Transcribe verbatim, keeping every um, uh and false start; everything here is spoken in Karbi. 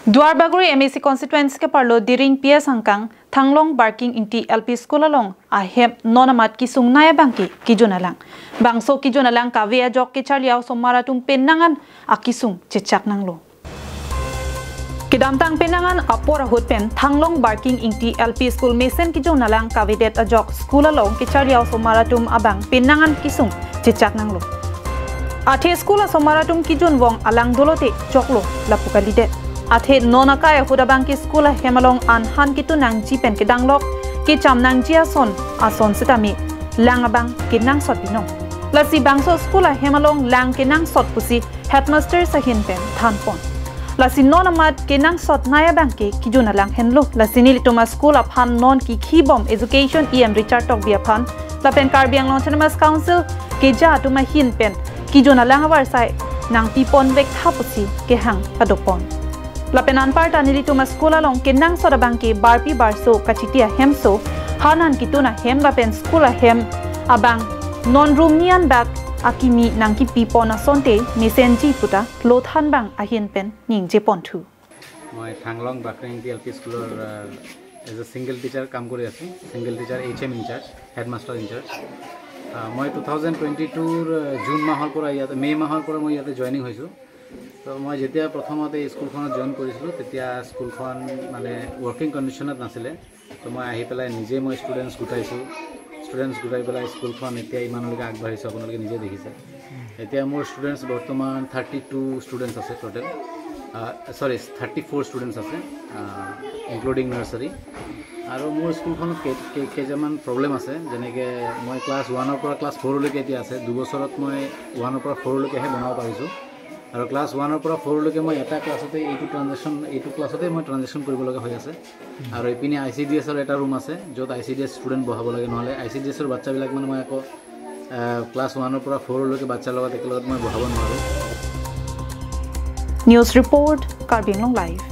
Duarbagori M A C constituency keparlo Diring P S angkang Thanglong Barking Ingti L P School along ahem non amat kesung nai abangke kejun alang. Bangso kejun alang kave ajok kecharli a-osomar atum penang an akesung chechak nanglo. Kedamtang penang an apor ahut pen Thanglong Barking Ingti L P School mesen kejun alang kavedet ajok school along kecharli a-osomar atum abang penang an kesung chechak nanglo. Athe school asomar atum kejun vong alang dolote choklo lapu kalidet. Athe non akai ahut abangke school ahem along an han ketun nangji pen kedanglok kecham nangji ason ason setame lang abang kenangsot binong. Lasi bangso school ahem along lang kenangsot pusi headmaster ahin pen thanpon. Lasi non amat kenangsot nai abangke kejun alang henlo. Lasi nelitum a-school aphan non kekhibom education E M Richard Tokbi aphan lapen Karbi Anglong Autonomous Council keja atum ahin pen kejun alang avarsai nangpipon vek tha pusi kehang padopon. Lapen anparta nelitum a-school along kenangsot abangke barpi barso kachiti ahemso, han an ketun ahem lapen school ahem abang non rum ni an bak akimi nangkepipon asonte mesenji puta lothan bang ahin pen ningjeponthu. মই Thanglong Bakring L P স্কুলৰ as a single teacher কাম কৰি আছোঁ। Single teacher H M in-charge, headmaster in-charge. মই two thousand twenty টুৰ June মাহৰ পৰা ইয়াতে, মে' মাহৰ পৰা মই ইয়াতে জইনিং হৈছোঁ। তো মই যেতিয়া প্ৰথমতে এই স্কুলখনত জইন কৰিছিলোঁ, তেতিয়া স্কুলখন মানে ৱৰ্কিং কণ্ডিশ্যনত নাছিলে। তো মই আহি পেলাই নিজে মই ষ্টুডেণ্টছ গোটাইছোঁ। ষ্টুডেণ্টছ গোটাই পেলাই স্কুলখন এতিয়া ইমানলৈকে আগবাঢ়িছোঁ, আপোনালোকে নিজে দেখিছে। এতিয়া মোৰ ষ্টুডেণ্টছ বৰ্তমান থাৰ্টি টু ষ্টুডেণ্টছ আছে টোটেল। চৰি, থাৰ্টি ফ'ৰ ষ্টুডেণ্টছ আছে, ইনক্লুডিং নাৰ্চাৰী। আৰু মোৰ স্কুলখনত কেই- কেই- কেইটামান প্ৰব্লেম আছে। যেনেকৈ মই ক্লাছ ওৱানৰ পৰা ক্লাছ ফ'ৰলৈকে এতিয়া আছে। দুবছৰত মই ওৱানৰ পৰা ফ'ৰলৈকেহে বনাব পাৰিছোঁ। আৰু ক্লাছ ওৱানৰ পৰা ফ'ৰলৈকে মই এটা ক্লাছতে এইটো ট্ৰানজেকশ্যন, এইটো ক্লাছতে মই ট্ৰানজেকশ্যন কৰিব লগা হৈ আছে। আৰু ইপিনে আই চি ডি এছৰ এটা ৰুম আছে, য'ত I C D S student বহাব লাগে, নহ'লে আই চি ডি এছৰ বাচ্চাবিলাক মানে মই আকৌ ক্লাছ ওৱানৰ পৰা ফ'ৰলৈকে বাচ্ছাৰ লগত একেলগত মই বহাব নোৱাৰোঁ। News report, Karbi Anglong Live.